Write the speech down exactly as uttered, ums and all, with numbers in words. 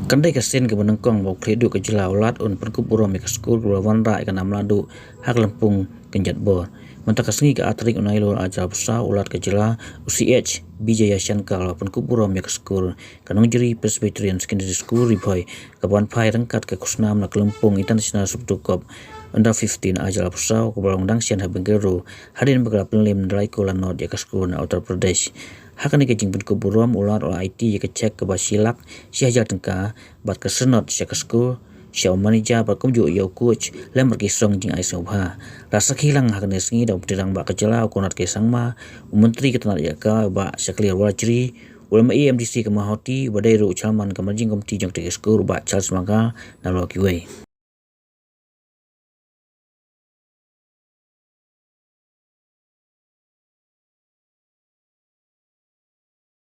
Kan dei ka sien kaba nyngkong ba u Khlieh Duh ka jylla u Lat un pynkup burom ïa ka skur kaba la wanrah ïa ka nam lahduh ha ka lympung kynjat bor. Mynta ka sngi ka ar tarik u Nailur ar hajar arphew saw u Lat ka jylla u C H Bijayashankar u la pynkup burom ïa ka skur ka Nongjri Presbyterian Secondary School Ri Bhoi kaba wan phai ryngkat ka khusnam na ka lympung International Superdug Cup Under fifteen ar hajar arphew saw kaba la long dang shen ha Bengaluru hadien ba ka la pynliem da lai kol la nod ïa ka skur na Uttar Pradesh. Ha kane ka jingpynkup burom u Lat u la aiti ïa ka chek kaba shi lak shi hajar tyngka bad ka syrnod sha ka skur, sha u manager bad kumjuh ïa u coach lem bad ki song jingai sngewbha. La sakhi lang ha kane ka sngi da u Trai Rangbah ka jylla u Conrad K Sangma, u Myntri ka tnad ïalehkai u Bah Shakliar Warjri, u M A M D C ka Mawhati, uba dei ruh u Chairman ka Managing Committee jong ka skur u Bah Charles Marngar, nalor kiwei.